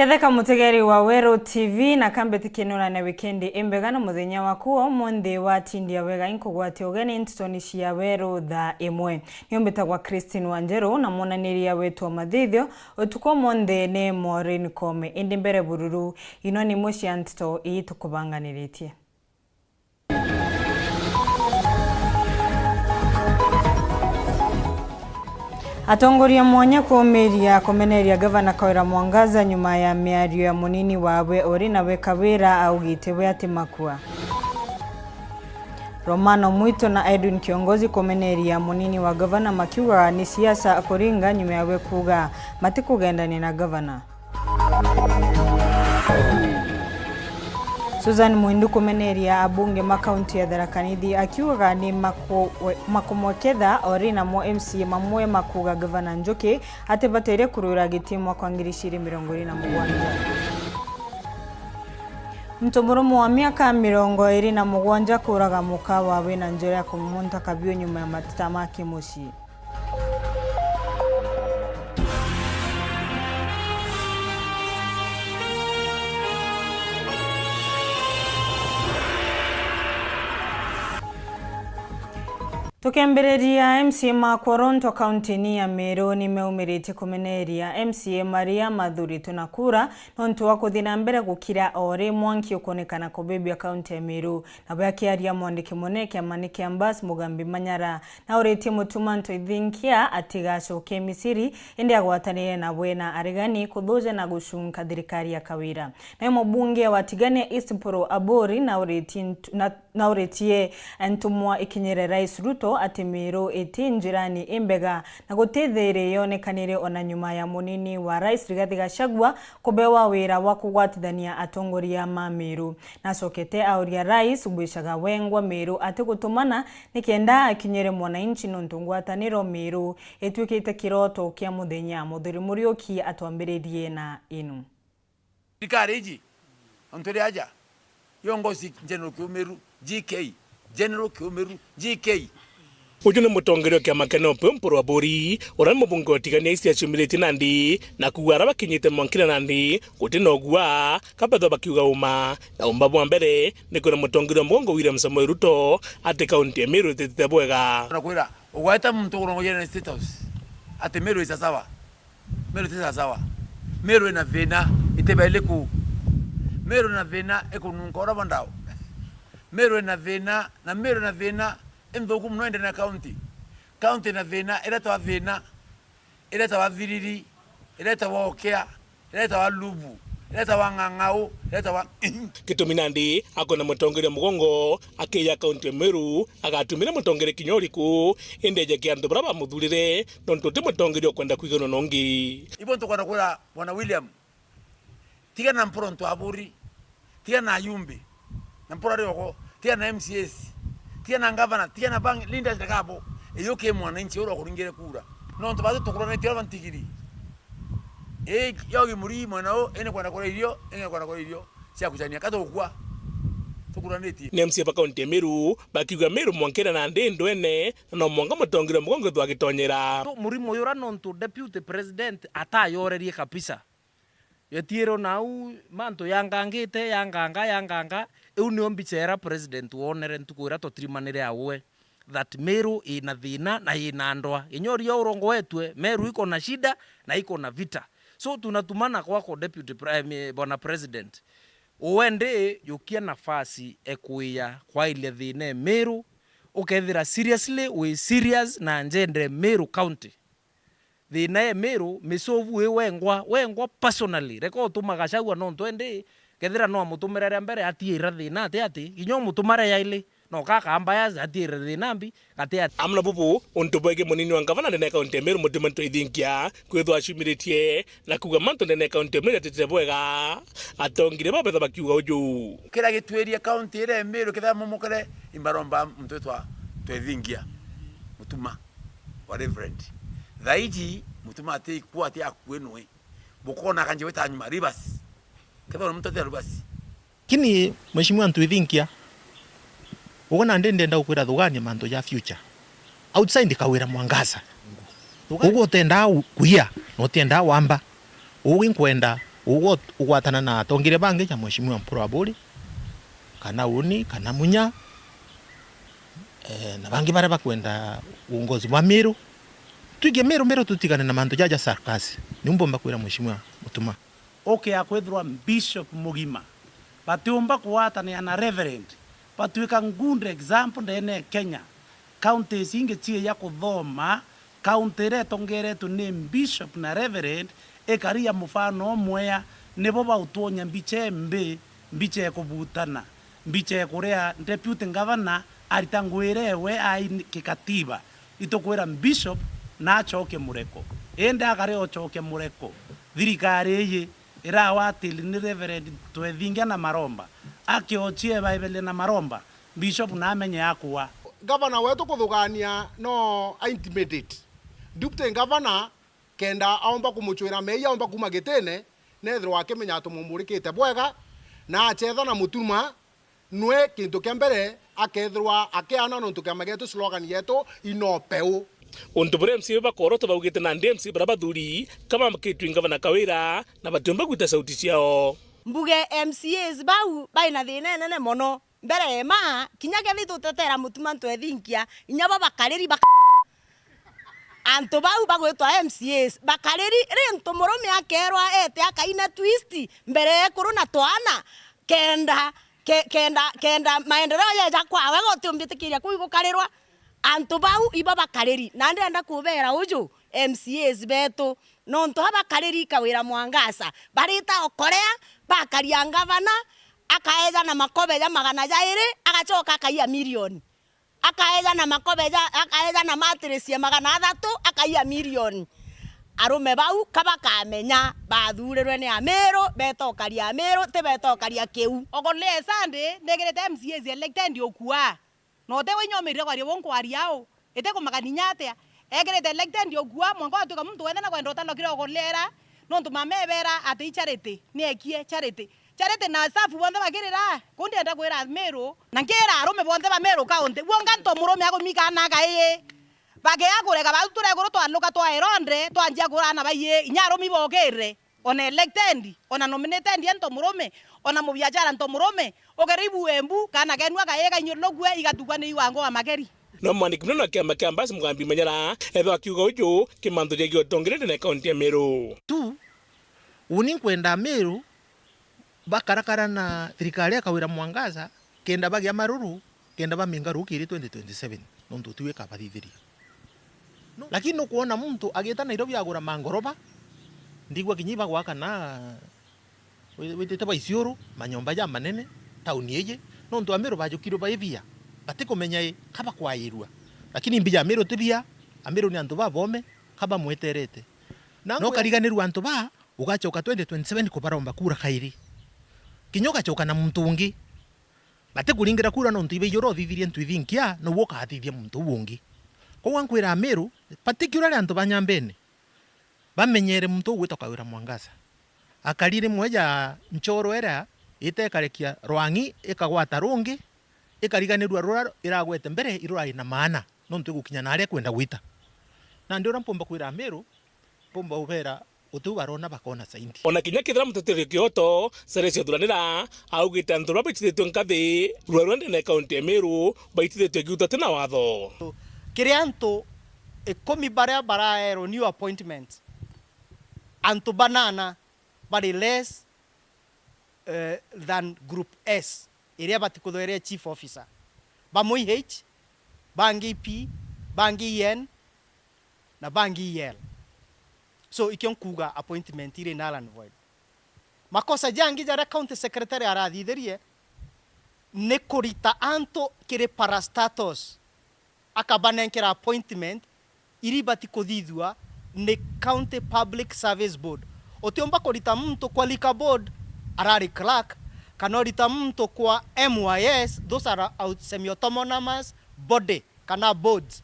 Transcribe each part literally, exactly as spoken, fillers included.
Ketheka mutegeri wa Weru T V, na kambe tikinurane wikendi imbega na muthenya waku wa umunthi wa tindia wega, inkugwatia ugeni ntitoni cia Weru thaa imwe. Nio mbitagwa Christine Wanjeru, na mwonaniria wetu wa mathithio utuku umunthi ni Maureen Kome. Indi mbere bururu, ino ni imwe cia ntito ii tukubanganiritie. Atongoria mwanya kuumiria kumeneria Gavana Kawira Mwangaza nyuma ya miario ya munini wawe uri nawe Kawira augite we ati makua. Romano Mwito na Edwin Kiongozi kumeneria munini wa gavana makiugaga ni siasa kuringa nyuma yawe kuuga matikugendania na gavana. Susan Mwindu kumeneria abunge ma kaunti ya Tharaka Nithi akiugaga ni maku-, makumweketha ori namo M C A mamwe makuuga Gavana Njuki atibataire kurwira giti mwaka wa ngiri igiri mirongo iri na mugwanja. Muntu murume wa miaka mirongo iri na mugwanja kuuraga muka wawe na njira ya kumumunta kabiu nyuma ya mateta ma kimucii. Tukembiriria, M C A ma Kworonto kaunti-ini ya Meru ni meumiritie kumeneria M C A maria mathuritwe na kura nontu wa kuthii na mbere gukira o ri mwanki ukwonekana kubibia kaunti ya Meru. Nabo akiaria mwandiki munene kiamani kia Mbas Mugambi Manyara, nauritie Mutuma Ntoithinkia atigacoke Misiri, indi agwatanire nabwe na aregani kuthuja na gucunka thirikari ya Kawira. Nawe mubunge wa Tigania East Mpuru Aburi nauritie ntu-, na-, nauritie ntumwa ikinyire Rais Ruto ati Meru iti njirani imbega na guti thiiri yonekanire ona nyuma ya munini wa Rais Rigathi Gachagua kubewa wira wa kugwatithania atongoria ma Meru. Nacokete auria Rais gwicaga wengwa Meru atigutumana nikenda akinyire mwananchi nontu ngwataniro Meru itwikite kiroto kia muthenya. Muthuri Muriuki atwambiririe na inu. Thirikari iji, antu ri aja, yongozi General Kiumiru, G K, General Kiumiru, G K. Uju ni mutongeria wa kiama kia NOP Mpuru Aburi, uria ni mubunge wa Tigania East aciumiritie nandi na kuuga aria bakinyite mwankire nandi guti na ugua, kabethwa bakiuga uma. Na umba bwa mbere ni kwira mutongeria wa mugongo William Samoei Ruto ati kaunti ya Meru ititite bwega. Nakwira, ugweta muntu ukurongojera na State House ati Meru ita sawa. Meru iti sawa. Meru ina thina, itibaili ku. Meru ina thina, ikununka uria bwa ndau. Meru ina thina, na Meru ina thina inthuku mono indene ya county. County ina thina, iretagwa thina, iretagwa thiriri, iretagwa okea, iretagwa lubu, iretagwa ng'ang'au, iretagwa Gitumi nandi akwenda mutongeria mugongo akiija kaunti ya Meru, agatumire mutongeria kinya uriku, indi eje kia antu baria bamuthurire, nontu uti mutongeria ukwenda kwiganwa na ungi. Ibo ntukwenda kwira Bwana William, tiga na Mpuru ntu Aburi, tiga na ayumbe, na Mpuru ari ogo, tiga na M C As, tiga na ngavana, tiga na bank leaders na gabo, iyo ki mwananchi uria ukuringire kura. Nontu batu tukuranitie aba ntigiri. Ii, yogi muri mwena uu, ii ni kwenda kuria irio, ii ni kwenda kuria irio cia kucania, ka tukua? Tukuranitie. Ni M C A ba kaunti ya Meru bakiuga Meru mwankira nandi ndwene, na no mwanka mutongeria mugongo ethwa agitonyera. Tu-, murimo uyu uria nontu deputy president atayorerie kabisa. Yetiirwe nau mantu yangangite, yanganga, yanganga, iu nio mbicha iria president wonere ntuku iria twatirimanire awe. That Meru ina thina na ina ndwa. Kinya uria urongowetue, Meru iko na shida na iko na vita. So tunatumana kwako Deputy Prime, Bwana President. Uwe ndi yukia nafasi ekuia kwailia thina e Meru, ukethira seriously wi serious na njende Meru County. Thina e Meru, misovu wi wengwa, wengwa personally. Reka utuma Gachagua nontu endi, kethira no amutumire ria mbere, atiira thina ati ati, kinya umutumare yaili, no kaka bias atiire thina mbi, gati ati. Amwe na bubu, untu bwegii munini wa ngavana ndene ya kaunti ya Meru, Mutuma Ntoithinkia, kwithwa aciumiritie na kuuga mantu ndene ya kaunti ya Meru jatitire bwega, atongeria babetha bakiuga uju. Kira gitwirie kaunti iria ya Meru, kethira mumukire, imbaromba muntu witwa Ntoithinkia, Mutuma. Wa Reverend. Thaiji, Mutuma ati ikua, ati akue nwe. Bukona kanje weta nyuma, reverse. Kethira muntu ati reverse. Lakini, Mheshimiwa Ntuithinkia, ugu nandi ndenda gukwira thugania mantu ja future. Outside Kawira Mwangaza. Ugu utenda u-, kuia, na utenda wamba. Ugu nkwenda Ugo-, ugwatana na atongeria bangi ja Mheshimiwa Mpuru Aburi, kana uni, kana Munya, eh, na bangi baria bakwenda uongozi bwa Meru. Twige Meru, Meru tutigane na mantu jaja circus. Niu mbomba kwira Mheshimiwa Mutuma. Ukea kwithirwa bishop mugima, batiumba kugwatanira na reverend, batwika good example ndene ya Kenya. Counties ingi ciija kuthoma, county iria itongeretwe ni bishop na reverend ikari ya mufano umwea, nibo bautwonya mbicha imbi, mbicha ikubutana, mbicha ikuria deputy governor arita ngwira ewe ai kikatiba. Itukwira bishop nachoke mureko, indi akare ochoke mureko, thirikari iji irawatiri ni Reverend Twethingia na Maromba, akiochie Bible na Maromba, bishop namenye akua. Gavana wetu kuthugania no a intimidate deputy governor, kenda aomba kumuchwira meeyia aomba kuma gitine, nethirwa akimenya ati mumurikite bwega, na achetha na Mutuma, nwe kintu kia mbere akethirwa akiana nontu kiama gietu, slogan yetu, ino peu. Untu buria M C A bakorotwa baugite nandi M C A baria bathuri ka bambikitwe i Ngavana Kawira na batiumba gwita sauti ciao. Mbuge M C As bau bai na thina inene mono. Mbere ya ma, kinya kethi tutetera Mutuma Twethingia, inya bo bakariri baka-, antu bau bagwitwa M C As, bakariri, ri ntu murume akerwa ete akaina twist mbere ya ekuru na twana, kenda, ke-, kenda, kenda maendeleo yeja kwawe, gutiumbitikiria kuu gukarirwa. Antu bau ibo bakariri, na ndenda kubera uju M C As betu, nontu aba bakariri Kawira Mwangaza, barita okorea, bakaria ngavana, akaeja na makobe ja magana jairi, agachoka akaia milioni. Akaeja na makobe ja, akaeja na mattress ya magana athatu, akaia milioni. Arume bau ka bakamenya bathurirwe ni Amiru, beta ukaria Amiru, ti beta ukaria kiu. Okolea Sunday, negirite M C As elected ukua. Na uti we inya umirire kwaria buu nkwaria au, iti kumakania inya atia. Ekirite elected ukua, mwanka watwika muntu wene na kwenda utalokire ukolera, nontu mama ebera ati i charity, ni ekie charity. Charity na staff bonthe bakirira, kuu ndienda kwira Miru, na nkira arume bonthe ba Miru County, bwonga nto murume agumika na akai, bagea kurega bau tureguru twaluka twaera onde, twanjia kurana baiyi, inya arumi bokirire. Ona elected, ona nominated nto murume, ona mubiachara nto murume, ukera ibu embu, kana kenu akaika inyurulukue, igatukwa ni iwango wa makeri. No mwandiki munene wa kiama kia Mbasi Mugambi Manyara, ethwa akiuga uju, kimantu jegie utongeria ndene ya kaunti ya Meru. Tu, uni nkwenda Meru, bakarakara na thirikari ya Kawira Mwangaza, kenda bagia maruru, kenda baminga rukiri twenty twenty-seven, nontu utiwe kabathithiria. No, lakini nukwona muntu agita Nairobi agura mangoroba, ndigua kinya ibagwaka na wi-, witite ba Isiuru, manyomba ja manene, tauni iji, nontu Amiru bajukirwe bai bia, batikumenya i, ka bakwairua. Lakini mbija Amiru ti bia, Amiru ni antu babome, ka bamweterete. Na no kariganirua antu ba, ugachoka twenty twenty-seven kubaromba kura kairi. Kinya ugachoka na muntu ungi. Batikuringira kura nontu ibe ijo uthithirie ntu ithinkia, nouwe ukathithia muntu uu ungi. Koguo nkwira Amiru, particularly antu ba Nyambene, bamenyere muntu ugwitwa Kawira Mwangaza. Akari rimwe ja nchoro iria itekarekia rwang'i ikagwata rungi, ikariganirua ruria iragwete mbere irurari na maana, nontu igukinya na aria ikwenda gwita. Nandi uria mpumba kwira Amiru, mpumba ubera, utiu barona bakona saindi. Ona kinya kethira muteteri wa kioto, Ceres Othuranira, augite antu baria baitithitue nkathi, rwarua ndene ya kaunti ya Meru, baitithitue giuta tina watho. Kiri antu ikumi baria baraerwo new appointment, antu banana bari less, eh, than group S, iria bati kuthweria chief officer. Bamwe E H, bangi E P, bangi E N, na bangi E L. So, ikio nkuuga appointment iri null and void. Makosa jangi jaria county secretary arathithirie ni kurita antu kiri parastatus, akabanenkera appointment iria ibati kuthithua ni County Public Service Board. Utiumba kurita muntu kwa liquor board arari clerk, kana urita muntu kwa M Y S, those are out-, semi-autonomous body kana boards.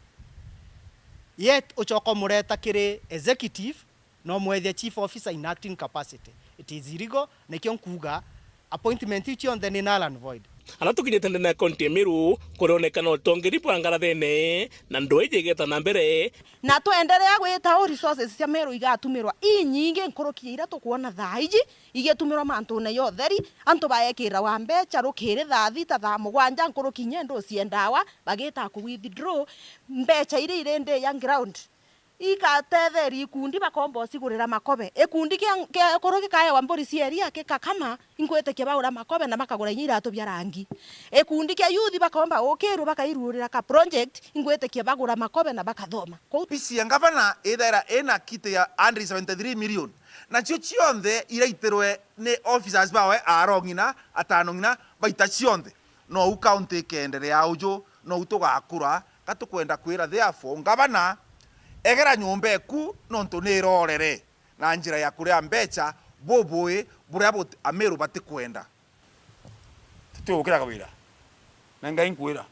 Yet ucoka umureta kiri executive, na umwethia chief officer in acting capacity. It is illegal, nikio nkuuga appointment iu cionthe ni null and void. Ara tukinyite ndene ya kaunti ya Meru, kurionekana utongeri bwa ngarathene na ndwiji igeta na mbere. Na twenderea gwita u resources cia Meru igatumirwa inyingi nkuruki ya iria tukwona thaa iji igitumirwa mantune ya utheri, antu baekirawa mbecha rukiri thaa thita, thaa mugwanja nkuruki inya ndu cia ndawa, bagita ku withdraw mbecha iria iri ndi ya ground. Igatetheria ikundi bakomba ucigurira makobe. Ikundi kia, kia kuru gikaewa mburi cia iria gikakama, ingwitikia bagura makobe na bakagura inya iratu bia rangi. Ikundi kia youth bakomba ukirwa bakairuurira ka project, ingwitikia bagura makobe na bakathoma. Kou Ofisi ya ngavana ithaira ina kiti ya one hundred seventy-three million. Nacio cionthe iraitirwe ni officers bawe aro ng'ina, atano ng'ina, baita cionthe. Nou kaunti ikenderea uju, nou tugakura, ka tukwenda kwira therefore ngavana, egera nyomba eku nontu ni irorere na njira ya kuria mbecha bubui buria but-, Amiru batikwenda. Tutigukira Kawira. Na Ngai nkwira.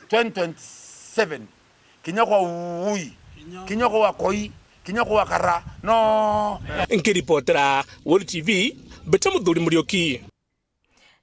Twenty twenty-seven. Kinya kwa ui. Kinya kwa koi. Kinya kwa kara. No. Nkiripotera World T V, Mbeta Muthuri Muriuki.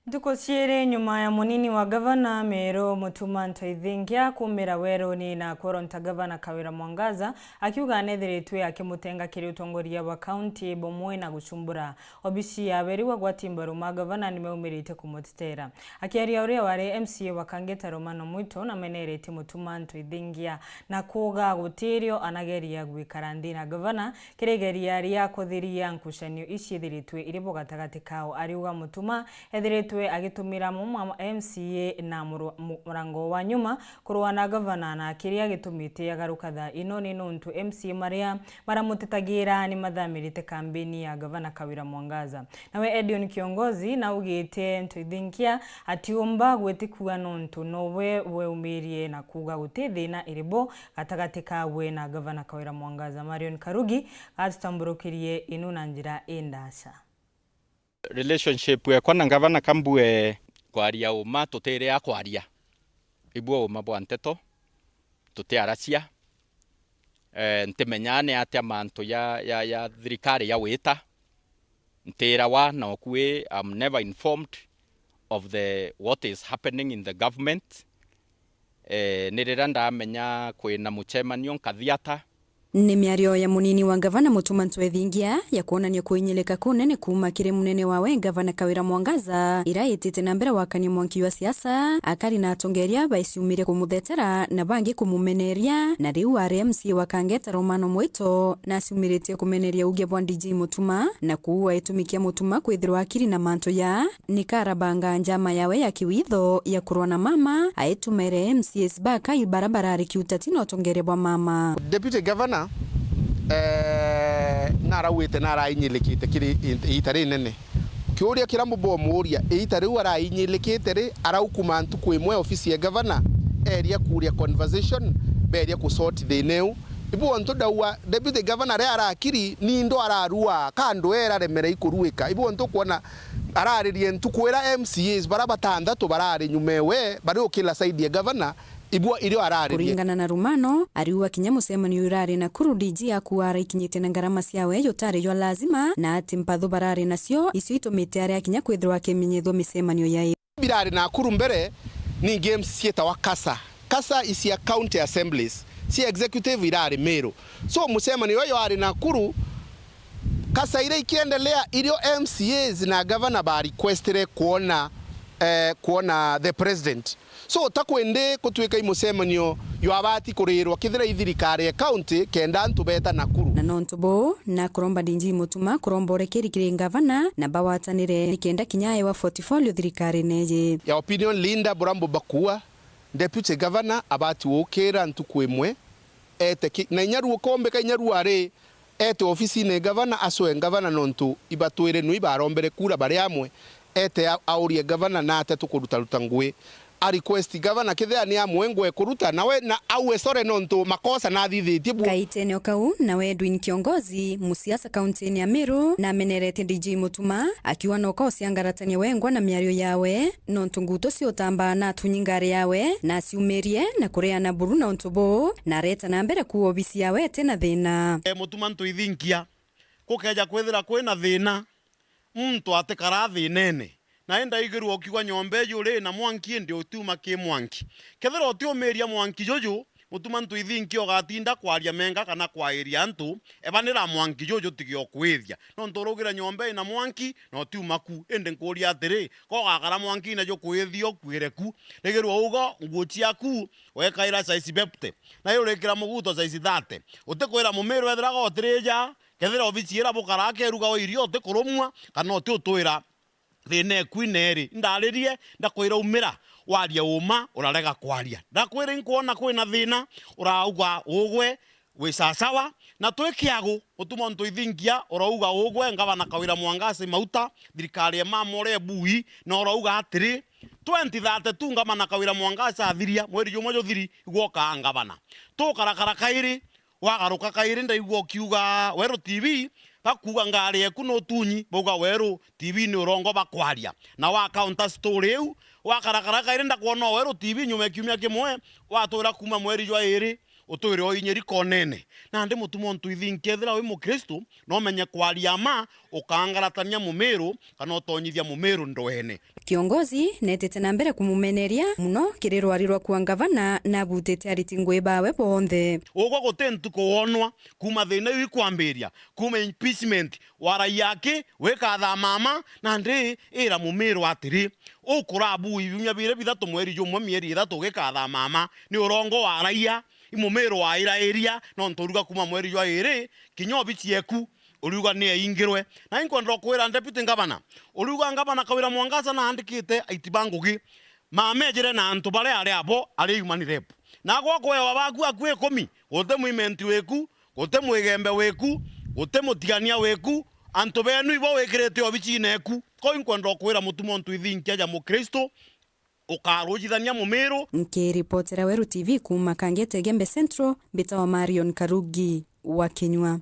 Ntuku ciiri nyuma ya munini wa gavana Meru Mutuma Ntoithingia kuumira weruni na kworonta gavana Kawira Mwangaza, akiuga anethiritwe akimutenga kiri utongoria bwa kaunti bumwe na gucumbura. Obisi ya weri wa gwati mbaru ma gavana nimeumirite kumutetera. Akiaria uria wari M C A wa Kangeta Romano Mwito nameneretie Mutuma Ntoithingia na kuuga gutirio anageria gwikara nthi na gavana kiri igeria ria kuthiria nkucanio iciithiritwe iri bo gatagati kao. Ariuga Mutuma ethiritwe agitumira mumwa M C A na muru-, mu-, murango wa nyuma kurua na gavana, na kiria gitumite agaruka thaa ino ni nontu M C A maria baramutetagira ni mathamirite kambeni ya gavana Kawira Mwangaza. Nawe Edion Kiongozi naugite Ntoithingia atiumba gwitikua nontu nowe weumirie na kuuga guti thina iri bo gatagati kawe na gavana Kawira Mwangaza. Marion Karugi atutamburukirie inu na njira indaca. Relationship yekwa na ngavana kambue kwaria uma tutiri a kwaria. Ibua uma bwa nteto, tutiaracia. Eh, ntimenyaa ni atia mantu ya, ya, ya thirikari ya wita. Ntirawa na ukui, I'm never informed of the, what is happening in the government. Eh, ni riria ndamenya kwina mucemanio nkathiata. Ni miario ya munini wa ngavana Mutuma Ntoithingia ya kwonania kuinyilika kunene kuuma kiri munene wawe ngavana Kawira Mwangaza, ira itite na mbere wakania mwanki jwa siasa, akari na atongeria baiciumire kumuthetera na bangi kumumeneria, na riu ari M C A wa Kangeta Romano Mwito na aciumiritie kumeneria uge bwa D J Mutuma, na kuua itumi kia Mutuma kwithirwa akiri na mantu ya ni karabanga njama yawe ya kiwitho ya kurwa na mama, aitumere M C As ba Kayu bara barari kiutati na utongeria bwa mama. Deputy Governor, eh, narauite na arainyilikite kiri iita rinene. Kiuria kiria mbubomuuria, iita riu arainyilikite ri, araukuma ntuku imwe ofisi ya Governor, eria kuuria conversation, beria kusort thina iu. Ibu ontu ndaua, Deputy Governor ria arakiri, ni ndo ararua, ka ndo era remera ikuruika. Ibu ontu kwona araririe ntuku ira M C As bara batanthatu barari nyuma ewe, bari ukila side ya gavana, ibua irio araririe. Kuringana na Rumano, ariuga kinya mucemanio urari Nakuru D G akuara ikinyite na ngarama ciawe jutari jwa lazima, na ati mpathu barari nacio, icio itumite aria kinya kwithirwa akimenyethua micemanio ya birari Nakuru mbere, ningi M C cietawa kasa. Kasa is a county assemblies. Cia executive irari Meru. So, mucemanio uyo ari Nakuru, kasa iria ikiendelea, irio M C As na gavana ba requestire kuona, eh, kuona the president. So, ta kwindi kutuika i mucemanio jwa abati kurirwa kithira i thirikari ya county kenda antu beta Nakuru. Na nontu buu, na kuromba D G Mutuma kuromba urekeri kiri ngavana na bawatanire nikenda kinya aewa portfolio thirikarine iji. Ya opinion leader Burambo Bakua, deputy governor abati gukira ntuku imwe, ete ki-, na inya ru ukombika inya ru ari ete ofisine gavana, acoe gavana nontu ibatwire nu ibarombere kura bari amwe, ete a-, aurie gavana nate tukurutaruta ngui. A request gavana kethira ni amwe ngwe kuruta, nawe na aue sore nontu makosa nathithitie bu. Kaitene o kau, nawe Edwin Kiongozi, musiasa kauntine ya Meru, nameneretie D G Mutuma, akiuga no kauciangaratania wengwa na miario yawe, nontu nguto ciutambaa na atunyi ngari yawe, na aciumirie na kureana buru na untu buu, na areta na mbere kuuga obisi yawe iti na thina. E, Mutuma Ntoithinkia, kukeja kwithira kwina thina, muntu atikaraa thinene, Nae ndaigirua ukiuga, "Nyomba iji uri na mwanki, indi utiuma ki mwanki." Kethira utiumiria mwanki juju, Mutuma Ntwithinkia ugatinda kwaria menga kana kwairia antu, ebanira mwanki juju jutige ukuithia. Nontu urugire nyomba ina mwanki na utiuma ku. Indi nkuuria atiri, ka ugakara mwankine jukuithia ukuire ku? Rigirua ugo nguo ciaku, wekaira size fifty, na urikira muguto size thirty. Utikwira Mumiru ethira gotirija, kethira obici ira bukara akeruga o irio utikurumwa, kana uti utwira thina eku ineri. Ndaririe, ndakwira umira, waria uma, urarega kwaria. Ndakwira inkwona kwina thina, urauga ugwe, wi sasawa, na twi kiagu. Mutuma Ntwithinkia, urauga ugwe, ngavana Kawira Mwangaza mauta, thirikari ya mama uria bui, na urauga atiri, twenty thirty-two ngavana Kawira Mwangaza athiria, mweri jumwe juthiri, igwe ukaa ngavana. Tukarakara kairi, wagaruka kairi ndaigua ukiuga Weru T V, bakuuga ngari eku nutunyi, bauga Weru T V ni urongo bakwaria. Na wa counter story iu, wakarakara kairi ndakwona o Weru T V nyuma ya kiumia kimwe, watwira kuuma mweri jwa iri, utwire o inyiri konene. Nandi Mutuma Ntwithinkia, ethira wi Mukristu, no umenye kwaria mma, ukangaratania Mumiru, kana utonyithia Mumiru ndwene. Kiongozi neetite na mbere kumumeneria mono kiri rwari rwa kua ngavana na abutite ariti ngugi bawe bonthe. Ugwe guti ntuku wonwa kuuma thina iu ikwambiria, kuuma impeachment, waraia aki, wikathaa mama, nandi ira Mumiru atiri, ukurabu ibiumia biri bithatu mweri jumwe mieri ithatu ugikathaa mama, ni urongo waraia, i Mumiru wairairia, nontu uruga kuuma mweri jwa iri, kinya obici eku, uriuga ni eingirwe. Na inkwenda ukwira Deputy Governor, uriuga Governor Kawira Mwangaza naandikite aiti ba ngugi, mamejire na antu baria ari abo ari human rep. Na gwa kwewa baku aku ikumi, guti mwimenti wiku, guti mwigembe wiku, guti mutigania wiku, antu benu ibo wikirite obicine eku. Kou inkwenda ukwira Mutuma Ntwithinkia ja Mukristu, ukarujithania Mumiru. Nkiripotera Weru T V kuuma Kangete Igembe Central, mbitawa Marion Karugi wa Kinyua.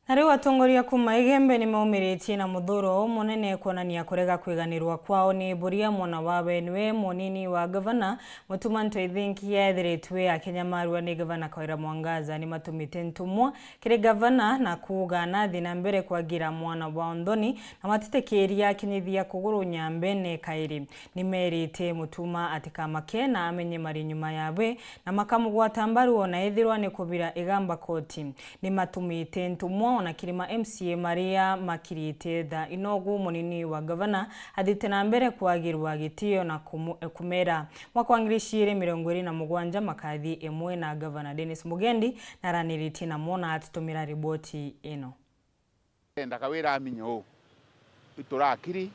Na riu atongoria kuuma Igembe ni maumiritie na muthuro umunene kwonania kurega kwiganirwa kwao ni Buria, mwana wa wenwe munini wa gavana. Mutuma Ntwithinkia ethiritwe akinyamarua ni gavana Kawira Mwangaza ni matumite ntumwa kiri gavana na kuuga nathi na mbere kwagira mwana wao nthoni na matitikiria akinyithia kuguru nyambene kairi. Ni merite Mutuma atikamake na amenye mari nyuma yawe, na makamugwata mbaru ona ethirwa ni kubira igamba koti. Ni matumite ntumwa ona kiri ma M C A maria makirite tha inogu munini wa gavana athite na mbere kwagirwa gitio na kumu-, kumera. Mwaka wa ngiri ciiri mirongo iri na mugwanja makathi imwe na gavana Dennis Mugendi na araniritie namo na atutumira riboti ino. Enda Kawira aminye uu, iturakiri,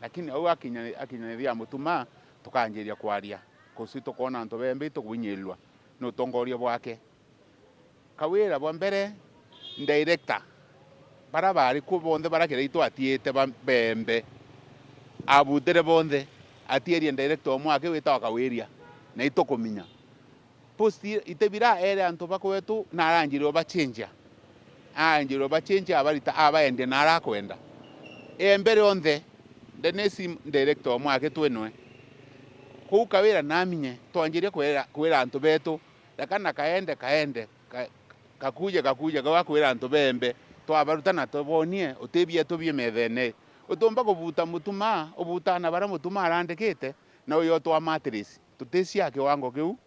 lakini au akinya-, akinyanithia Mutuma, tukanjiria kwaria, kusi tukoona antu bembe itukubinyirirwa ni utongoria bwake. Kawira bwa mbere, director, bara bari ku bonthe bara Kiraitu atiite ba-, bembe, abutire bonthe, atierie director umwe aki witawa Kawiria, na itukuminya. Post i-, itebira ere antu ba kwetu na aranjire ubachenjia. Aranjire ubachenjia abarita abaendia na arakwenda. Embe rionthe, Dennis director omwe aki twinwe. Kuu Kawira naminye, twanjirie kwira, kwira antu betu, reka na kaende, kaende, ka-, kakuje, kakuje, gakwira antu bembe, twabaruta na tubonie, uti bietu bi methene. Utumba kubuta Mutuma, ubutana bara Mutuma arandikite, na uyo twa matress. Tutisia kiwango kiu.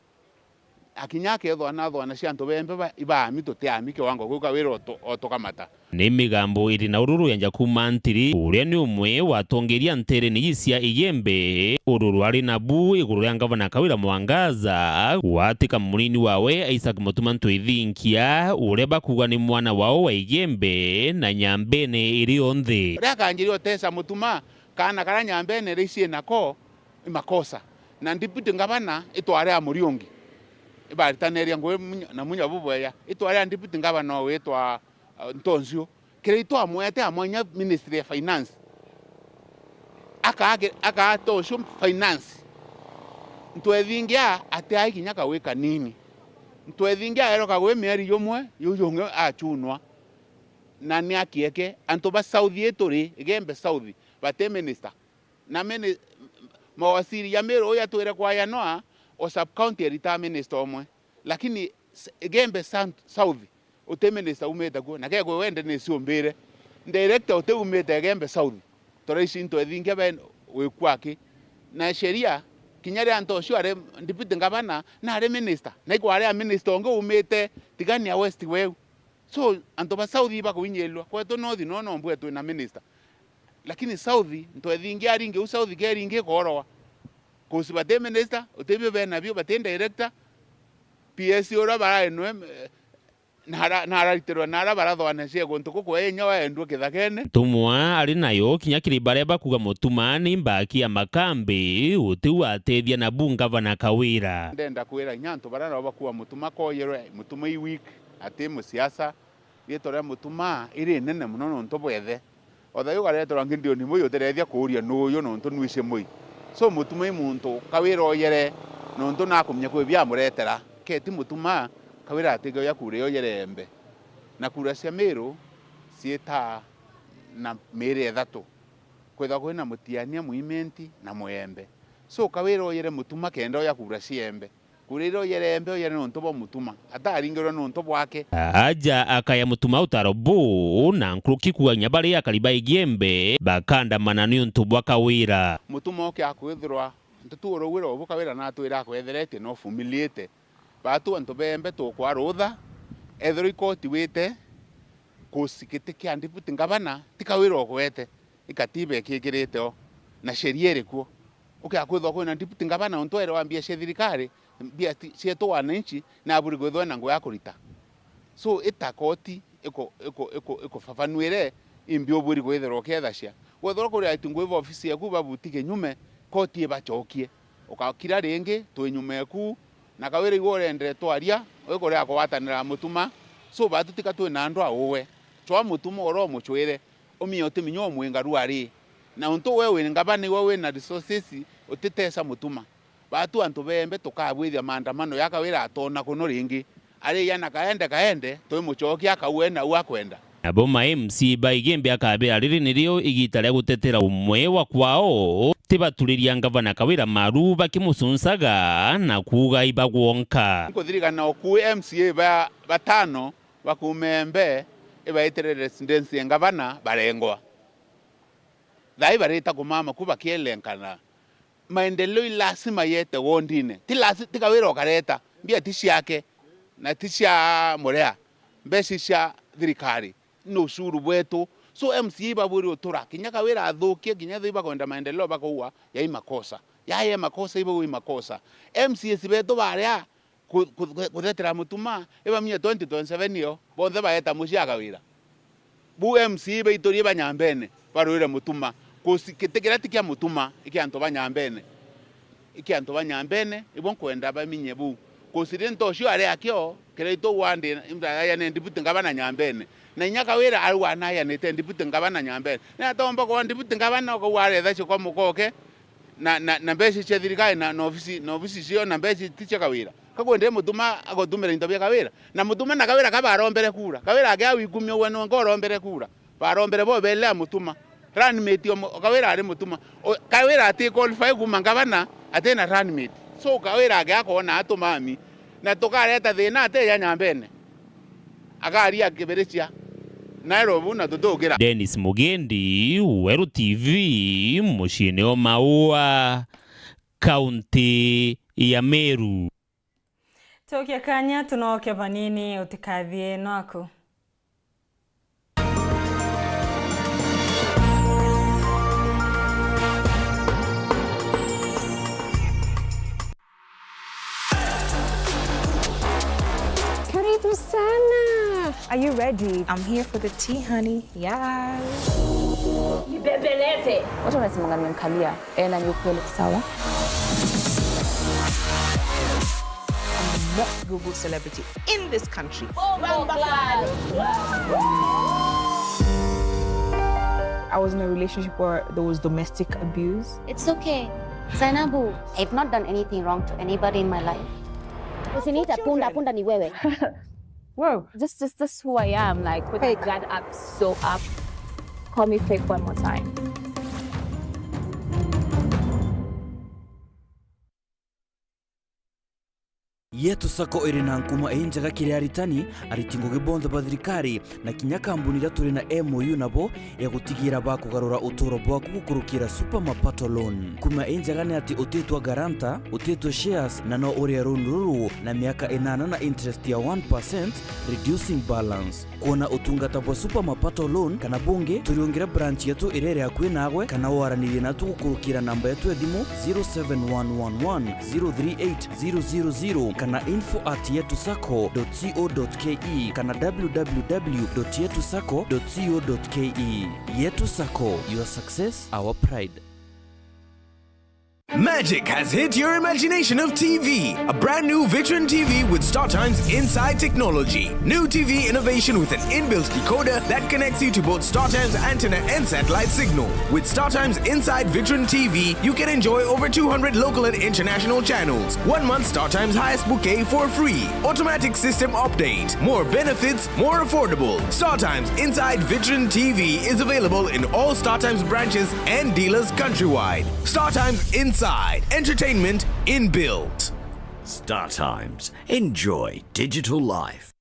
Akinya akethwa nathwa na cia antu bembe ba-, ibaami tutiami kiwango kiu Kawira otu-, otukamata. Ni migambo iri na ururu ya Njaku Mantiri, uria ni umwe wa atongeria nterene ii cia Igembe. Ururu ari nabu iguru ria ngavana Kawira Mwangaza, gwatika munini wawe Isaac Mutuma Ntwithinkia, uria bakuuga ni mwana wao wa Igembe na Nyambene iri yonthe. Uria akanjiria utesa Mutuma, kaana karia Nyambene iri ici nako, i makosa. Na deputy governor itwari a Muriungi. Ibaritaniria ngugi munya-, na munya bubweya. Itwari a deputy governor witwa, uh, Ntoncio. Kiraitu amwete amwanya ministry ya finance. Aka-, aka Ntoncio finance. Ntwethingia ati ai kinya kagwi kanini. Ntwethingia aerwa kagwi mieri jumwe, juu jungi achunwa. Na ni akieke, antu ba South ituri, Igembe South, bati minister. Na mini-, mawaziri ya Meru uyu atwire kwa Yanoa, o sub county erita minister omwe. Lakini s-, Igembe San-, South, uti minister umite kuo. Na kegwe wende ni ciumbire. Director uti umite Igembe South. Toro ici into ethingia ben wikwaki. Na sheria, kinya ria antu ucio ari deputy governor, na ari minister. Na ikwari a minister ungi umite Tigania West weu. So, antu ba South ibakuinyilwa. Kwetu North no, no mbwe twina minister. Lakini South, into ethingia aringi u South keringi ikorwa. Kusi bati minister, utibio bena bio, bati director. P S uria baraenwe, eh, nara-, nararitirwa nara barathwana cia guntu guku inya waendua kithakene. Ntumwa ari nayo kinya kiri baria bakuga Mutuma ni mbaki ya makambi, utiu atethia na bu ngavana Kawira. Ndenda kwira inya antu baria nabo bakuga Mutuma koyerwe, Mutuma i weak, ati musiasa, riitwa ria Mutuma iri inene mono nontu bwethe. O thayu ugareterwa Gideon Moi, utirethia kuuria nuuyu nontu nwici Moi. So, Mutuma i muntu Kawira oyere nontu nakumenya kwi bia amuretera. Keti Mutuma, Kawira atigeoya kura iyo yere Embe. Na kura cia Meru ciita na miiri ithatu. Kwithwa kwina Mutiania, Mwimenti na Mwembe. So, Kawira oyere Mutuma kenda oya kura cia Embe. Kura iria oyere Embe, oyere nontu bwa Mutuma. Ataringirwe nontu bwake. Aja akaya Mutuma utaro bu, na nkuruki kuuga kinya bari akari ba Igembe bakandamana niuntu bwa Kawira. Mutuma oke akwithirwa ntutu urugwire ubu Kawira natwire akwetheretie na ufumiliite. Batu antu ba Embe tukwa rutha, ethirwa ikoti wite, kusi giti kia deputy ngavana, ti Kawira ugwete, i katiba ikikirite o, na sheria iri kuo. Ukia kwithwa kwina deputy ngavana untu ere wa mbia cia thirikari, mbia ti-, cietu wananchi, na aburi kwithwa ena ngugi ya kurita. So, ita koti iku-, iku-, iku-, ikufafanuire imbi ubwiri kwithirwa ukiethacia. Wethirwa kuri aitu ngugi ba ofisi yaku babuti kinyume, koti ibacokie. Ukakira ringi, twi nyuma eku, na Kawira igwe urendere twaria, wikuria kugwatanira Mutuma. So, batu tika twina andu a uwe. Cwa Mutuma uria umucwire, umie utiminya umwingaru ari. Na untu we wi ngavana, iwe wina resources, utitesa Mutuma. Batu antu ba Embe tukabwithia maandamano ya Kawira atona kuno ringi. Ari yana kaende kaende, twimucokia akauwe nau akwenda. Nabo ma M C A ba Igembe akabera riri nirio igita ria gutetera umwe wa kwao, tibaturiria ngavana Kawira maru bakimucuncaga na kuuga ibagwonka. Nkuthirikana oku M C A ba-, batano ba kuuma Embe ibaitire residence ya ngavana barengwa. Thaa ii barita kumama ku bakielenkana. Maendeleo i lazima yete wondine. Ti lazi-, ti Kawira ukareta. Mbia ti ciake. Na ti cia Murea. Mbeca cia thirikari. Ni ushuru bwetu. So M C A ibabwiri utura. Kinya Kawira athukie, kinya thaa ii bakwenda maendeleo bakauga, yai makosa. Yai makosa, ibauga i makosa. M C As betu baria ku-, ku-, ku-, kuthetera Mutuma, ibamenye twenty twenty-seven iyo, bonthe baeta mucii a Kawira. Bu M C A baiturie ba Nyambene, barwire Mutuma. Kusi giti kiria ti kia Mutuma, i kia antu ba Nyambene. I kia antu ba Nyambene, ibo nkwenda bamenye bu. Kusi ri ntocio ari akio, kiria itu wandi, aya ni deputy ngavana Nyambene. Na inya Kawira arauga nayanite deputy ngavana Nyambene. Ni atomba kwa deputy ngavana ukauga aretha cikwa mukoke, na, na, na mbeca cia thirikari na, na ofisi, na ofisi cio na mbeca ti cia Kawira. Kakwendire Mutuma agotumira into bia Kawira. Na Mutuma na Kawira ka barombere kura. Kawira agia wikumi ugwe nonka urombere kura. Barombere bo belea Mutuma. Runmate o Mu-, Kawira ari Mutuma. O, Kawira ati qualify kuma ngavana, ati na runmate. So Kawira agia kona atumami. Na tukareta thina ati ya Nyambene. Akaria akibiricia. Nairobi na tutukira. Dennis Mugendi, Weru T V, muciini o Maua, kaunti ya Meru. Tukia kanya tunoke banini, utikathie nwaku. Karibu sana. Are you ready? I'm here for the tea, honey. Yes. Nibembeleze. Watu wanasema unanikalia. Eh, na ni ukweli, sawa. I'm the most Googled celebrity in this country. Bombo Claro. I was in a relationship where there was domestic abuse. It's okay. Zainabu, I've not done anything wrong to anybody in my life. Usiniite punda, punda ni wewe. Whoa. Just, just, just who I am, like, with my guard up, so up. Call me fake one more time. Yetu Sacco iri na nkuma injega kiri aritani, ariti ngugi bonthe ba thirikari, na kinya kambuni iria turi na M O U nabo ya gutigira bakugarura uturo bwaku gukurukira Super Mapato Loan. Nkuma injega ni ati utitwa guarantor, utitwa shares, na no urie loan ruru na miaka inana na interest ya one percent, reducing balance. Kwona utungata bwa Super Mapato Loan kana bungi, turiungire branch yetu iria iri akui naagwe, kana waranirie natu gukurukira namba yetu ya thimu zero seven one one one zero three eight zero zero zero kana info at yetu sacco dot co dot ke kana w w w dot yetu sacco dot co dot ke. Yetu Sacco, your success, our pride. Magic has hit your imagination of T V. A brand new Vitron T V with StarTimes Inside technology. New T V innovation with an inbuilt decoder that connects you to both StarTimes antenna and satellite signal. With StarTimes Inside Vitron T V, you can enjoy over two hundred local and international channels. One month StarTimes highest bouquet for free. Automatic system update. More benefits, more affordable. StarTimes Inside Vitron T V is available in all StarTimes branches and dealers countrywide. StarTimes Inside, entertainment inbuilt. StarTimes. Enjoy digital life.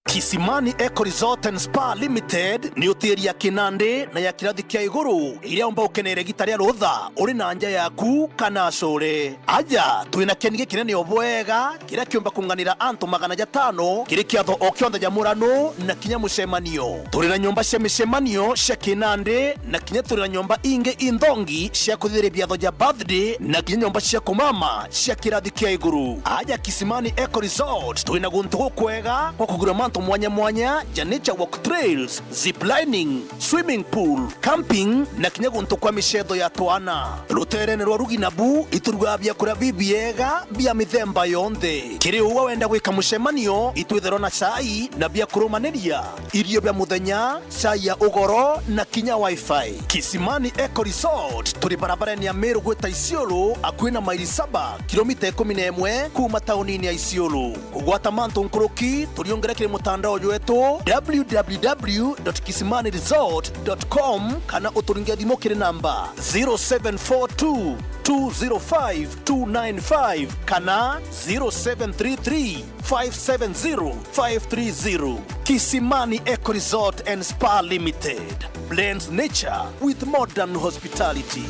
Kisimani Eco Resort and Spa Limited ni hoteli ya kinandi na ya kirathi kia iguru iria umba ukenere gita ria rutha uri na nja yaku kana acure. Aja, twina kieni gikinene o bwega kiria kiumba kunganira antu magana jatano kiri kiatho o kionthe ja murano na kinya mucemanio. Turi na nyomba cia micemanio cia kinandi na kinya turi na nyomba ingi inthongi cia kuthithiria biatho ja birthday na kinya nyomba cia kumama cia kirathi kia iguru. Aja Kisimani Eco Resort, twina guntu gukwega gwa kugura mantu mwanya mwanya ja nature walk trails, zip lining, swimming pool, camping na kinya guntu kwa micetho ya twana. Ruteerene rwa rugi nabu iturugaga biakuria bibiega bia mithemba yonthe. Kiri uu wenda gwika mucemanio, itwitherwa na cai na bia kurumaniria, irio bia muthenya, cai ya ugoro na kinya wifi. Kisimani Eco Resort turi barabarene ya Meru gwita Isiolo, akui na maili saba, kilomita ikumi na imwe kuuma taunini ya Isiolo. Kugwata mantu nkuruki, turiungire kiri mutandao jwetu w w w dot kisimani resort dot com kana uturinge thimu kiri namba zero seven four two two zero five two nine five kana zero seven three three five seven zero five three zero. Kisimani Eco Resort and Spa Limited blends nature with modern hospitality.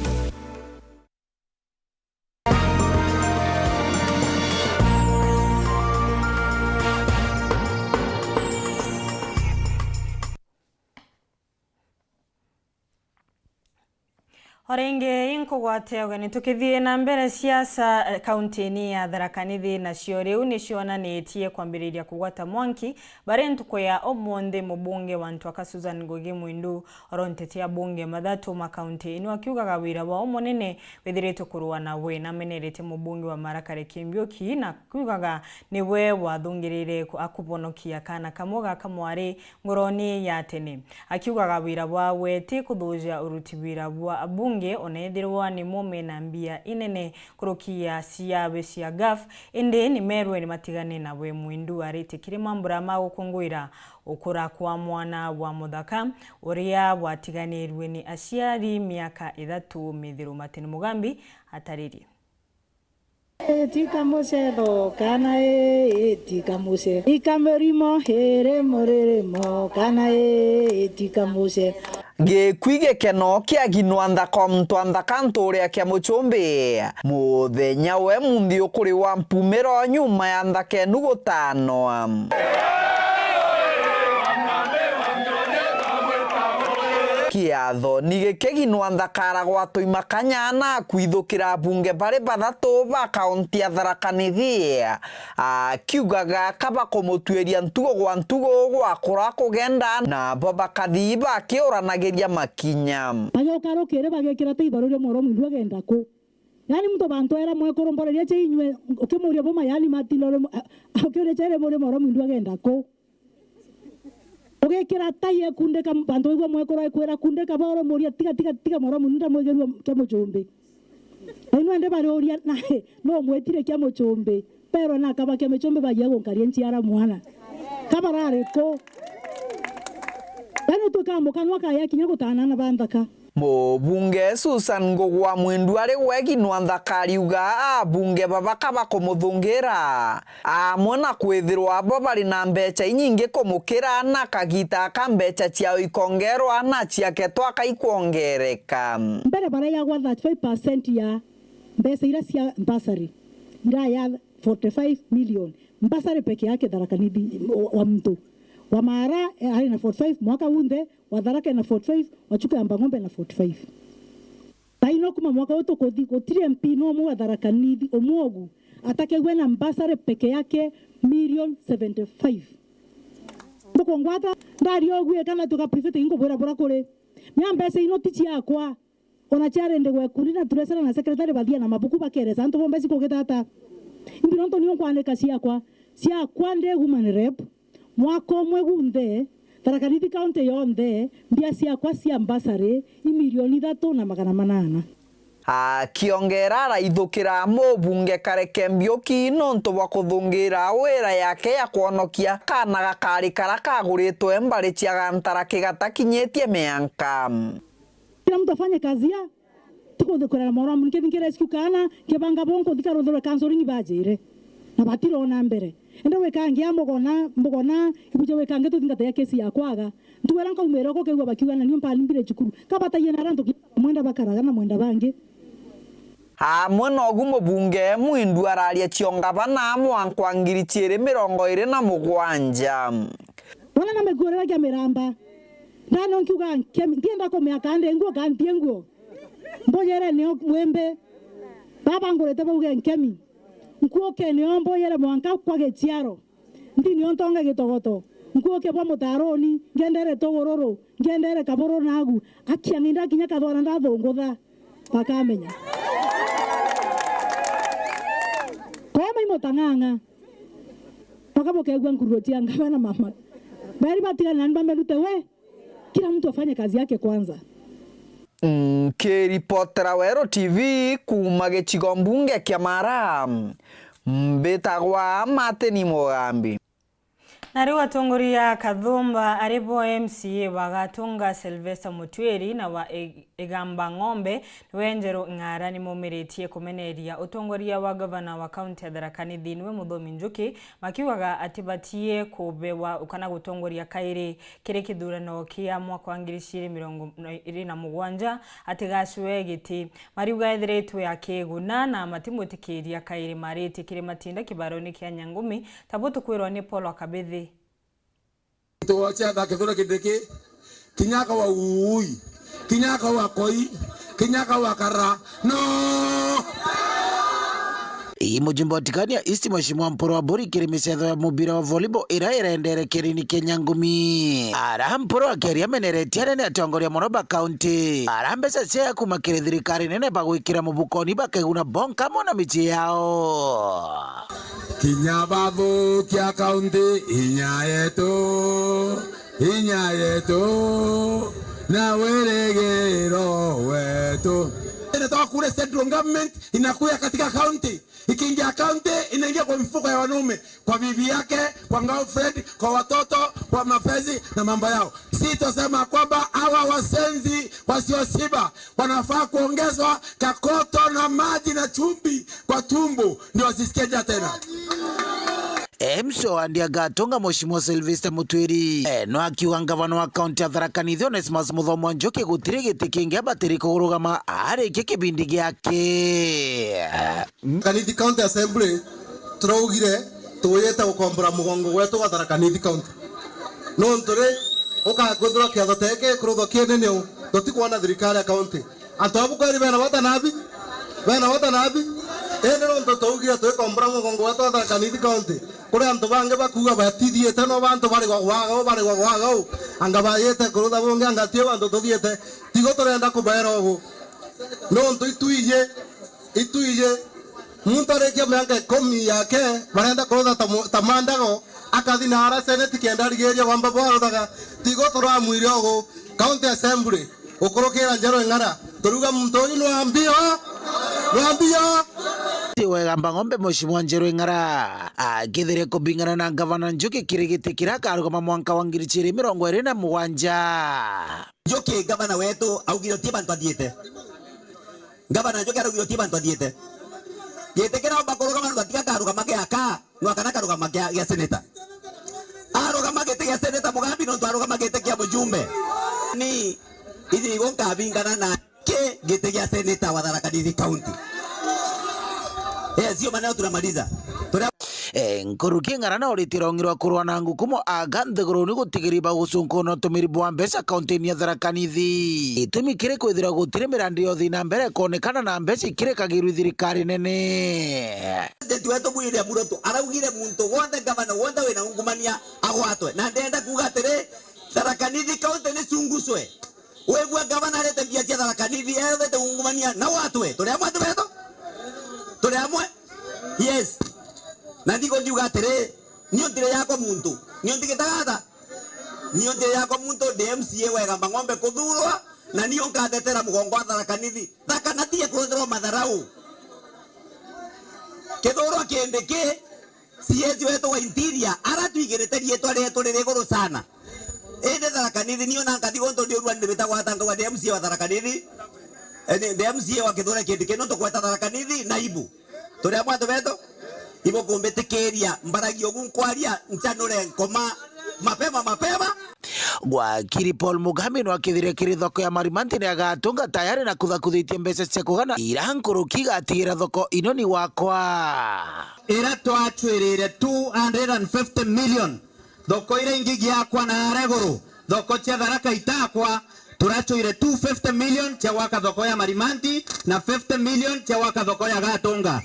O ringi inkugwate ugeni tukithii na mbere, siasa, eh, kaunti-ini ya Tharaka Nithi nacio riu nicionanitie kwambiriria kugwata mwanki, bari ntuku ya umunthi mubunge wa Ntuaka Susan Ngugi Mwindu oro nteti abunge mathatu ma kaunti ino akiugaga wira wao munene withiritwe kurua nawe. Namenerete mubunge wa Marakare Kimbiuki na akiugaga niwe wathungirire ku-, akubonokia kana kamwe ga kamwari ngoroni ya tene. Akiugaga wira wawe ti kuthuja uruti wira bwa abunge, ona ethirwa nimo mena mbia inene kuruki ya ciawe cia gaf, indi nimerwe ni matigane nawe. Mwindu aritie kiri mambura ma gukunguira ukura kwa mwana wa muthaka uria watiganirue ni aciari miaka ithatu mithiru. Martin Mugambi ataririe. Ii, tika mucetho, kana ii, ii, tika muce-, ika mirimo, iri muririmo, kana ii, ii, tika muce-. Gikui gikeno kia ginwa nthaka o muntu wa nthaka nturia kia mucumbi. Muthenya we munthi ukuri wa mpumiro nyuma ya nthaka enu gutanwa. Kiathoni giki ginwa nthaka aragwatwa imakanya na kwithukira abunge bari bathatu ba kaunti ya Tharaka Nithi, akiugaga kaba kumutuiria ntugo gwa ntugo gwakura kugenda, nabo bakathi bakiuranagiria makinya. Bagiuka rukiri bagikira ta ibaru ria mworo mwindu agenda ku. Yaani mtu bantu era mwekuru mbora iria cia inywe, ukimuria buma yaani matinda uri mu-, a-, a-, ukiuria chere muri mworo mwindu agenda ku. Ugikira tai ekundika, bantu baigua mwekuru ekwira kundika boro muria tiga, tiga, tiga mworo mwindu ndamwigirua kia mucumbi. Na inwe ndi bariuria na no mwetire kia mucumbi. Pero na kaba kia mucumbi bagia gunkaria nchiara mwana. Kabarari ku. Yaani utwika mukanwa kaya kinya gutana na banthaka. Mubunge Susan Ngugi wa Mwindu ari gwe Ginwantha akariuga abunge baba ka bakumuthungira, amwe na kwithirwa bo bari na mbeca inyingi kumukira, na kagita aka mbeca ciao ikongerwa na ciake twaka ikwongereka. Mbere baraiagwa thirty-five percent ya mbeca iria cia bursary, iraya forty-five million. Bursary peke yake Tharaka Nithi wa, wa mtu. Wa Maara, eh, ari na forty-five mwaka unthe, wa Tharaka ena forty-five, wa Chuka ya Mbang'ombe ena forty-five. Thaino kuma mwaka uyu tukuthi, gutiri M P no umwe wa Tharaka Nithi umwe ugu atakegwe na bursary peke yake million seventy-five. Ndukungwata, ndari ugu kana tuka private inkubwira bura kuri. Mia mbeca ino ti ciakwa. Ona chairende gwe kuri na turesera na secretary bathia na mabuku bakeresa antu bombe cikugita ata. Imbi nontu nio nkwandika ciakwa. Ciakwa ndi woman rep. Mwaka umwe gunthe, Tharaka Nithi County yonthe, mbia ciakwa cia bursary i milioni ithatu na magana manana. Akiongera araithukira mubunge Kareke Mbiuki nontu bwa kuthungira wira yake ya kwonokia kana gakari kara kaguritwe mbari cia Gantara kigatakinyitie mianka. Kila mtu afanye kazi ya, tikuthikira moro amu nkithi nkirescue kana, nkibanga bo nkuthi karuthirwe counseling bajire. Na batirona mbere. Ende wikangia mbugona, mbugona, ibuje wikange tuthingatagia kesi ya kwaga. Ntuwera nkaumira uko kegua bakiuga na niu mpani mbire cukuru. Kabataie na arantu ki-, mwenda bakaraga na mwenda bangi. Amwe nogu mubunge Mwindu araria cio ngavana mwanka wa ngiri ciiri mirongo iiri na mugwanja. Bona na miguurira kia miramba. Ndano nkiuga nkemi, ndienda kumia kandi nguo kantie nguo. Mbujere nio mwimbi. Baba ngurite bauge nkemi. Nkuuke nio mbujere mwanka kwa giciaro. Nthi nio ntonge gitogoto. Nkuuke bwa mutaroni, ngendere tugururu, ngendere kaburu nagu. Akia ni ndakinya kathwara ndathungutha. Bakamenya. Koma imutang'ang'a. Mpaka bukegua nkururo cia ngavana mama. Beri batigane nani bamerute we. Kila mtu afanye kazi yake kwanza. Nkiripotera Weru T V kuuma gicigo mbunge kia Maara, mbitagwa Martin Mugambi. Na riu atongoria a Kathumba ari bo M C A ba Gatunga Sylvester Mutwiri na wa Ig-, Igamba Ng'ombe niwe Njeru Ng'ara nimomiritie kumeneria utongoria wa gavana wa kaunti ya Tharaka Nithi niwe Muthomi Njuki, makiugaga ati batie kubewa kana gutongoria kairi kiri kithurano kia mwaka wa ngiri ciiri mirongo iiri na mugwanja, ati gacwe giti. Mariuga ethiritwe akiguna na matimwitikiria kairi marite kiri matinda kibaroni kia Nyangumi, ta butukwirwa ni Paul Akabithi. Tuocha thake thura kindiki. Kinya akawa uui. Kinya akawa koi. Kinya akawa kara. No! Ii mujumbe wa Tigania East, Mheshimiwa Mpuru Aburi, kiri micetho ya mubira wa volleyball ira irendere kirini kia Nyangumi. Ara Mpuru akiaria ameneretie anene atongoria mono ba kaunti. Ara mbeca cia kuma kiri thirikari nene bagwikira mubukoni bakeguna bonka mona micii yao. Kinya bathukia kaunti inya yetu, inya yetu, na wirigiro wetu. Inatoka kule central government, inakuya katika county. Ikiingia county, inaingia kwa mifuko ya wanaume, kwa bibi yake, kwa girlfriend, kwa watoto, kwa mapenzi na mambo yao. Sitosema kwamba hawa wasenzi wasioshiba wanafaa kuongezwa kakoto na maji na chumvi kwa tumbo ndio wasisikie njaa tena. M C A wa Ndiagatunga, Mheshimiwa Sylvester Mutwiri, eh, no akiuga ngavana wa kaunti ya Tharaka Nithi Onesmus Muthomi wa Njuki gutiri giti kingi abatiri kurugama arikie kibindi giake. Tharaka Nithi County Assembly, turaugire tuyite gukombora mugongo gwetu gwa Tharaka Nithi County. Nontu ri, ukakwithirwa kiatho teke kuruthwa kienene u, tutikwona thirikari ya county. Antu abu kweri bena bata nabi? Bena bata nabi? Indi nontu twaugire twikombora mugongo gwetu gwa Tharaka Nithi County, kuri antu bangi bakuuga batithiite, no bantu bari gwa gwaga u, bari gwa gwaga u. Anga bayite kurutha bungi, anga ti u antu tuthiite. Tigo turenda kubaera ugu. Nontu itwiji, itwiji, muntu arikia miaka ikumi yake, barenda kurutha ta mu-, ta mandago, akathi na ara seneti kenda arigiria wamba bwaruthaga. Tigo turamwire ugu. County Assembly, ukurukira Njeru Ing'ara, turiuga muntu uyu nwambio, nwambio. Ti wega Mbang'ombe, Mheshimiwa Njeru Ing'ara akithiria kubingana na ngavana Njuki kiri giti kiria akarugama mwanka wa ngiri ciiri mirongo iiri na mugwanja. Njuki, ngavana wetu augire uti bantu athiite. Ngavana Njuki araugire uti bantu athiite. Giti kiraumba kurugama, antu atiga karugama giaka, no akana karugama gia, gia seneta. Arugama giti gia seneta Mugambi, nontu arugama giti kia mujumbe. Ni, iji igo nkabingana na ki giti gia seneta wa Tharaka Nithi County. Eh, sio maneno tunamaliza. Tuna- Eh, nkuruki ng'arana uriti rongi rwa kurwa na ngukumo aga nthiguruni gutigiri ba gucunkuna utumiri bwa mbeca kaunti-ini ya Tharaka Nithi. Gitumi kiri kwithira gutiri mirandi ya uthii na mbere ikonekana na mbeca ikirikagirwa i thirikari nene. President wetu William Ruto araugire muntu wonthe, ngavana wonthe wina ungumania agwatwe. Na ndenda kuuga atiri, Tharaka Nithi County ni cungucwe. Wigua ngavana arete mbia cia Tharaka Nithi, ethete ungumania na watwe. Turi amwe antu betu? Turi amwe? Yes. Na ndigo ndiuga atiri, nio ntire yakwa muntu. Nio ntigitaga ata? Nio ntire yakwa muntu, ndi M C A wa Igamba Ng'ombe kuthurwa, na nio nkatetera mugongo wa Tharaka Nithi. Thaka na tige kurutherwa matharau. Kithurwa kindi ki, C S wetu wa Interior, ara twigirite riitwa rietu riri iguru sana. Indi Tharaka Nithi, nio na nkathi guntu ndi urua ndi bitagwa ata, nkauga ndi M C A wa Tharaka Nithi. Eh, ndi, ndi M C A wa Kithure Kindiki, nontu gweta Tharaka Nithi na aibu. Turi amwe antu betu? Ibukumbitikiria mbaragia ugu nkwaria, nchanure nkoma mapema mapema. Wakiri Paul Mugambi no akithire kiri thoko ya Marimanti ni agatunga tayari na kuthakuthitie mbeca cia kugana ira nkuruki igatigira thoko inoni wakwa. Ira twacwirire two hundred and fifty million, thoko ira ingi giakwa na areguru, thoko cia Tharaka itakwa, turacwire two fifty million cia gwaka thoko ya Marimanti na fifty million cia gwaka thoko ya Gatunga.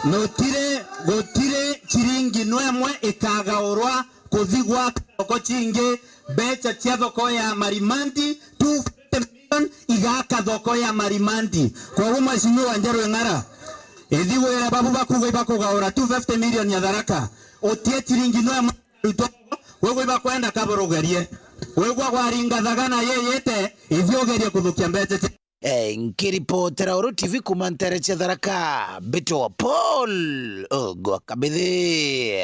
Nutire, gutire ciringi nwemwe ikagaurwa kuthi gwaka thoko cingi. Mbeca cia thoko ya Marimanti, two fifty million igaka thoko ya Marimanti. Koguo Mheshimiwa Wanjeru Ing'ara, ithi wira babu bakuuga ibakugaura two fifty million ya Tharaka, utie ciringi nwemwe. Arutwo, wigwa ibakwenda kaburugerie. Wigwa gwaringa thagana yeyete, ithi ugerie kuthukia mbeca cia. Eh, nkiripotera Uru T V kuma ntere cia Tharaka, mbitwa Paul Ogwa Kabithi.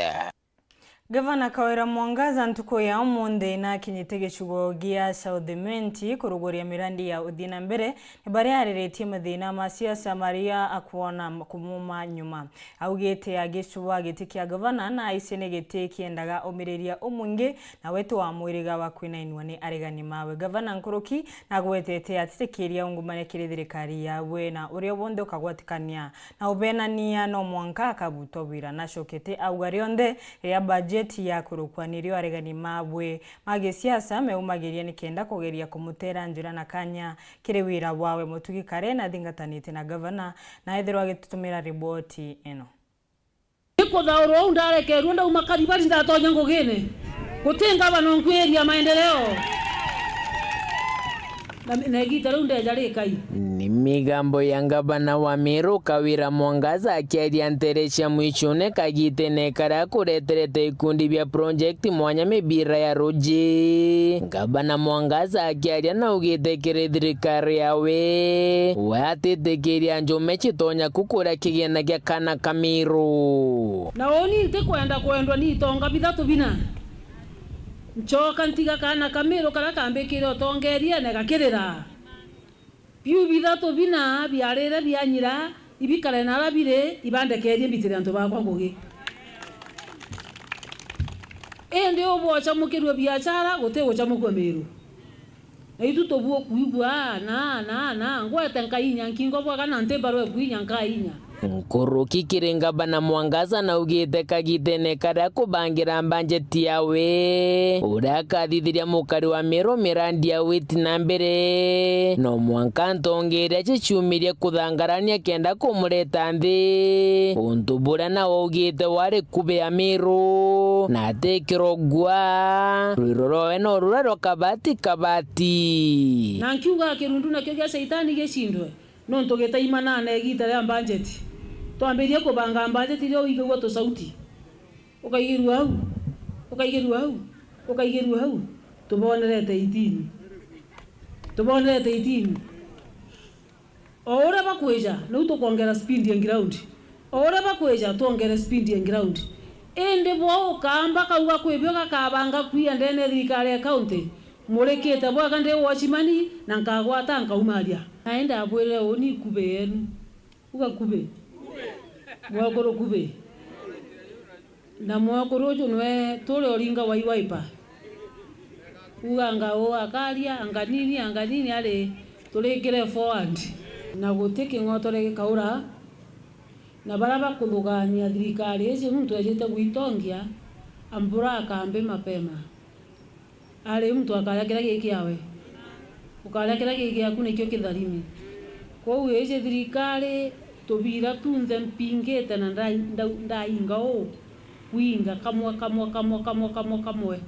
Gavana Kawira Mwangaza ntuku ya umunthi nakinyite gicigo gia South Imenti kuruguria mirandi ya uthii na mbere, ni baria ariritie mathina ma siasa maria akwona kumuma nyuma. Augite agicuba giti kia gavana na aici ni giti kiendaga umiriria umwingi na wetu wa mwiriga wa kwinainua ni aregani mawe. Gavana nkuruki nagwetete atitikiria ungumania kiri thirikari yawe na uria wonthe ukagwatikania na ubenania no mwanka akabutwa wira. Nacokete auga rionthe riria bajeti yakurukwa nirio aregani mawe ma gisiasa meumagiria nikenda kugeria kumutera njira na kanya kiri wira wawe. Mutugi Karen athingatanite na gavana na ethirwa agitutumira riboti ino. Ni kuthaurwa uu ndarekerue ndauma Karibari ndatonya ngugine. Guti ngavana unkwiriria maendeleo. Na, na igita riu ndeja rikai. Ni migambo ya ngavana wa Meru Kawira Mwangaza akiaria ntere cia Mwichune kagitene karia kureterete ikundi bia project mwanya mibira ya ruji. Ngavana Mwangaza akiaria naugite kiri thirikari yawe, we atitikiria njume citonya kukuria kigina gia kana ka Meru. Na uni ntikwenda kwendwa ni itonga bithatu bina. Ncoka ntiga kana ka Meru karia kambikire utongeeriene gakirira. Biu bithatu bina biarire bianyira, ibikare na aria biri, ibandekerie mbitire antu bakwa ngugi. Indi ubwocamukirue biachara, guti gucamukua Meru. Na itu tubu ukwigua, na, na, na, ngwete nkainya, nkingo bwaga na nti mbaru ekwinya, nkainya. Nkuruki kiri ngavana Mwangaza naugite kagitene karia kubangira mbanjeti yawe, uria akathithiria mukari wa Meru mirandi ya witi na mbere, no mwanka ntongeria ciciumirie kuthangarania kenda kumureta nthi, untu buria nawe augite wari kubi ya Meru, na atikirogua, rwiro rwawe no ruria rwa kabati kabati. Na nkiuga kirundu nakio gia Shaitani gicindwe. Nontu gitaimanana igiita ria mbanjeti, twambirie kubanga mbanjeti iria uigagua tusauti, ukaigirua au, ukaigirua au, ukaigirua au, tubonerete itini, tubonerete itini. O uria bakwija, niu tukwongera speed ya ground. O uria bakwija, twongere speed ya ground. Indi bo ukamba kauga kwi bio gakabanga kwia ndene ya thirikari ya county, Murikite bwega ndi watchman, na nkagwata nkaumaria. Na indi abwirire, uuni ikube yenu. Uga kube. Mwekuru kube. Na mwekuru uju nwe turi uringa wa iwaipa. Uga anga uu akaria, anga nini, anga nini, ari turikire forward. Na guti king'otore gikaura, na baria bakuthugania thirikari iji muntu ejite gwitongia, ambura akambi mapema. Ari muntu akaria kiria gi kiawe. Ukaria kiria gi giaku nikio kitharimi. Kwou iji thirikari tubira tunthe mpingite na ndai-, ndau-, ndainga uu, kwinga kamwe, kamwe, kamwe, kamwe, kamwe, kamwe.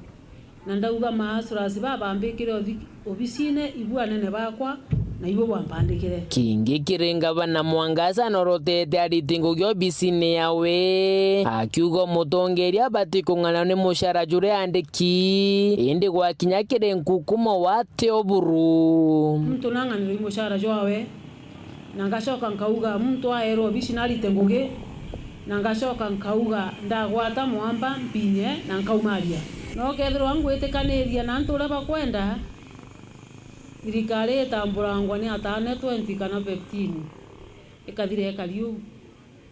Na ndauga maasrasi babambikire othi-, obisine, ibu anene bakwa, na ibo bwampandikire. Kingi kiri ngavana Mwangaza norotete ariti ngugi obisine yawe, akiuga mutongeria abati kung'anwa ni mucara juria andiki, indi gwakinya kiri nkukumo wate oburu. Muntu nang'anirwe i mucara jwawe, na ngacoka nkauga muntu aerwe obisi narite ngugi, na ngacoka nkauga ndagwata mwamba mpinye na nkaumaria. No kethirwa ngwitikaniria na antu uria bakwenda, thirikari itamburangwa ni ataane twenty kana fifteen, ikathira ikari uu.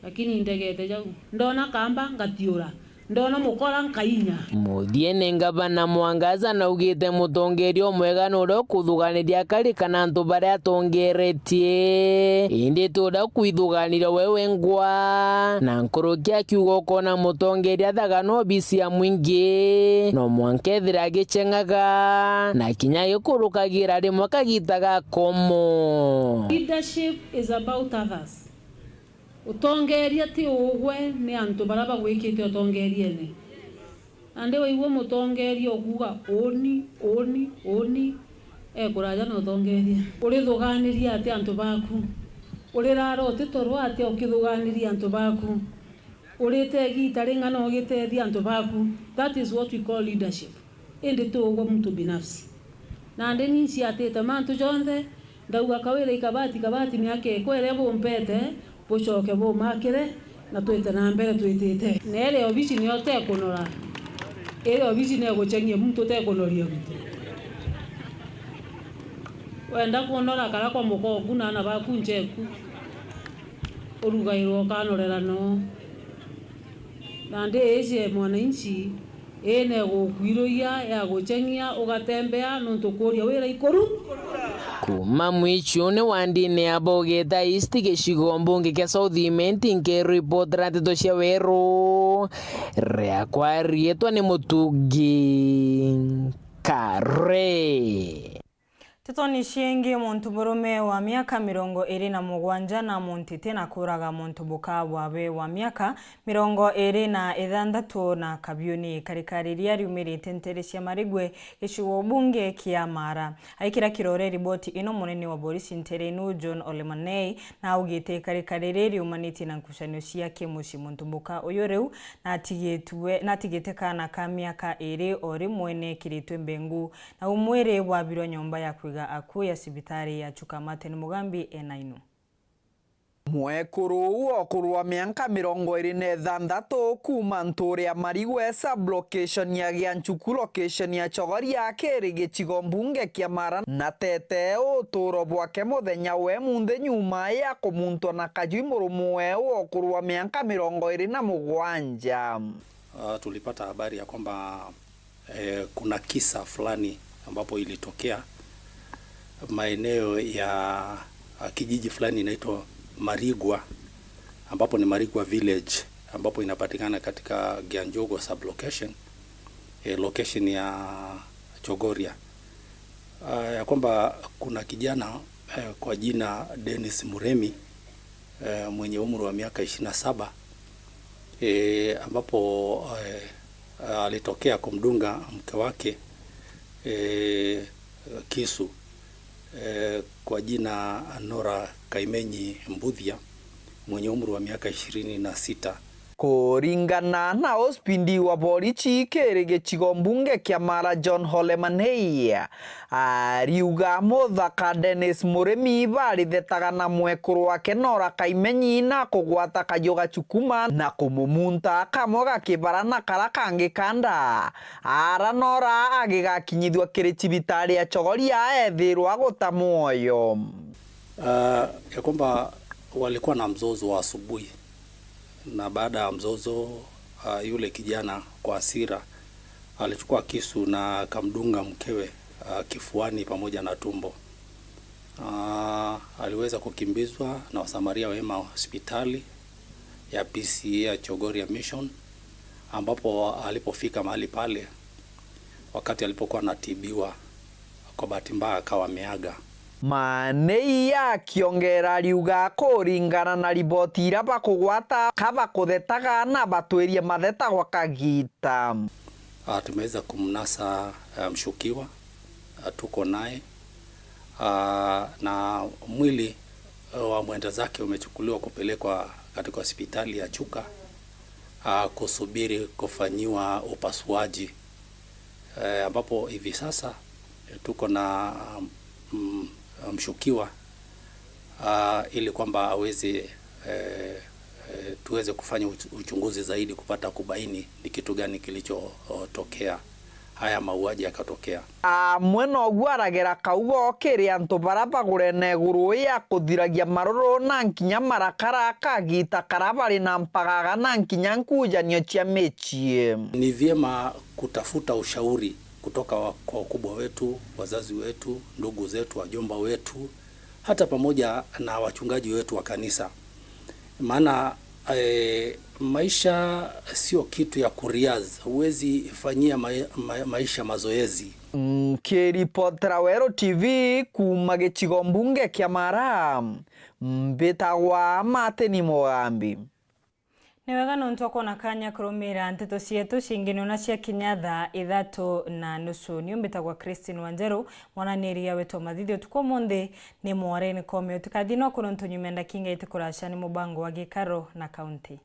Lakini indegete jau. Ndona kamba, ngatiura. Ndona mukora, nkainya. Muthiene, ngavana Mwangaza naugite mutongeria umwega ni uria ukuthuganiria akari kana antu baria atongeretie, indi ti uria kwithuganira we wengwa. Na nkuruki akiuga ukona mutongeria athaga na obisi ya mwingi, no mwanka ethira agiceng'aga, na kinya agikurukagira rimwe kagita ga komo. Leadership is about others. Utongeria ti ugwe, ni antu baria bagwikite utongeriene. Nandi waigua mutongeria ukuuga, "Uuni, uuni, uuni," e kuraja na utongeria. Urithuganiria atia antu baku? Uriraara utitoru atia ukithuganiria antu baku? Urite igiita ring'ana ugitethia antu baku? That is what we call leadership. Indi ti ugwe muntu binafsi. Nandi ni nciatite mantu jonthe, ndauga, "Kawira i kabati, kabati miaka ikwa iria bumpete, bucoke bumakire, na twite na mbere twitite." Na iria obisi nio tekunora, iria obisi neguceng'ia muntu, tekunoria muntu. Wenda kunora kara kwa muka oku na ana baku ncheku, urugairwa ukanorera noo. Nandi iji mwananchi, ii negukwiruyia, yagucheng'ia, ugatembea, nuntu kuuria wira ikuru. Kuuma mwichuni wa ndini ya Bogita East, gicigo mbunge kia South Imenti, nkiripotera nteto cia weru, riakwa riitwa ni Mutungi Kare. Ntetoni ciingi, muntu murume wa miaka mirongo iri na mugwanja na muntiti na kuraga muntu buka bwawe wa miaka mirongo iri na ithanthatu na kabiuni ikarikari riria riumirite ntere cia Marigwe, gicigo bunge kia Mara. Aikira kirore riboti ino, munene wa borisi ntere ino John Ole Manei na augite ikarikari riri riumanitie na nkucanio cia kimucii. Muntu buka uyu riu natigitwe, natigite kaana ka miaka iri o rimwe nekiritwe mbengu. Na umwiri bwabirwa nyomba ya kwiga akuu ya cibitari ya Chuka. Martin Mugambi ena ino. Mwekuru uu wa ukuru wa mianka mirongo iri na ithanthatu kuuma ntuuri ya Marigwe, sub location ya Gianchuku, location ya Chogoria, kiri gicigo mbunge kia Mara, na tete uturo bwake muthenya we munthi nyuma ya kumuntwa na kajui murume we wa ukuru wa mianka mirongo iri na mugwanja. Ah, tulipata habari ya kwamba, eh, kuna kisa fulani ambapo ilitokea maeneo ya, ah, kijiji fulani inaitwa Marigwa, ambapo ni Marigwa village, ambapo inapatikana katika Gianjogo sub-location, eh, location ya Chogoria. Ah, ya kwamba kuna kijana, eh, kwa jina Dennis Muremi, eh, mwenye umri wa miaka ishirini na saba, eh, ambapo, eh, alitokea kumdunga mke wake, eh, kisu, eh, kwa jina Nora Kaimenyi Mbuthia, mwenye umri wa miaka ishirini na sita. Kuringana na ospindi wa borichi kiri gicigo mbunge kia Mara, John Ole Manei, ariuga muthaka Dennis Murimi barithetaga na mwekuru wake Nora Kaimenyi na kugwata kajo ga cukuma na kumumunta kamwe ga kibara na kara kangi ka nda. Ara Nora agigakinyithua kiri cibitari ya Chogoria ethirwa aguta mwoyo. Ah, ya kwamba walikuwa na mzozo wa asubuhi, na baada ya mzozo, ah, yule kijana kwa hasira alichukua kisu na akamdunga mkewe, ah, kifuani pamoja na tumbo. Ah, aliweza kukimbizwa na wasamaria wema hospitali ya P C A ya Chogoria Mission, ambapo alipofika mahali pale, wakati alipokuwa anatibiwa, kwa bahati mbaya akawa ameaga. Manei akiongera ariuga kuringana na riboti iria bakugwata, ka bakuthetaga na batwirie matheta gwa kagita. Ah, tumeweza kumnasa, ah, mshukiwa, ah, tuko naye. Ah, na mwili, eh, wa mwenda zake umechukuliwa kupelekwa katika hospitali ya Chuka, ah, kusubiri kufanyiwa upasuaji. Eh, ambapo hivi sasa, eh, tuko na, mm, mshukiwa, ah, ili kwamba aweze, eh, eh, tuweze kufanya uch-, uchunguzi zaidi kupata kubaini ni kitu gani kilichotokea haya mauaji yakatokea. Amwe noguo aragera kaugo kiri antu bara bagurene iguru ya kuthiragia maruru na nkinya marakara kagita kara bari na mpagaga na nkinya nkujanio cia micii. Ni vyema kutafuta ushauri kutoka wa-, kwa wakubwa wetu, wazazi wetu, ndugu zetu, wajomba wetu, hata pamoja na wachungaji wetu wa kanisa. Maana, eh, maisha sio kitu ya kuriaz, huwezi fanyia mai-, ma-, maisha mazoezi. Nkiripotera Weru T V kuuma gicigo mbunge kia Mara, mbitagwa Martin Mugambi. Ni wega nontu wa kwona kanya kurumira nteto cietu cingi nona cia kinya thaa ithatu na nusu. Niu mbitagwa Christine Wanjeru, mwananiri ya wetu wa mathithi utuku umunthi ni mwareni kome. Utikathi no kunontu nyuma ya ndakinga iti kuraca ni mubango wa gikaro na kaunti.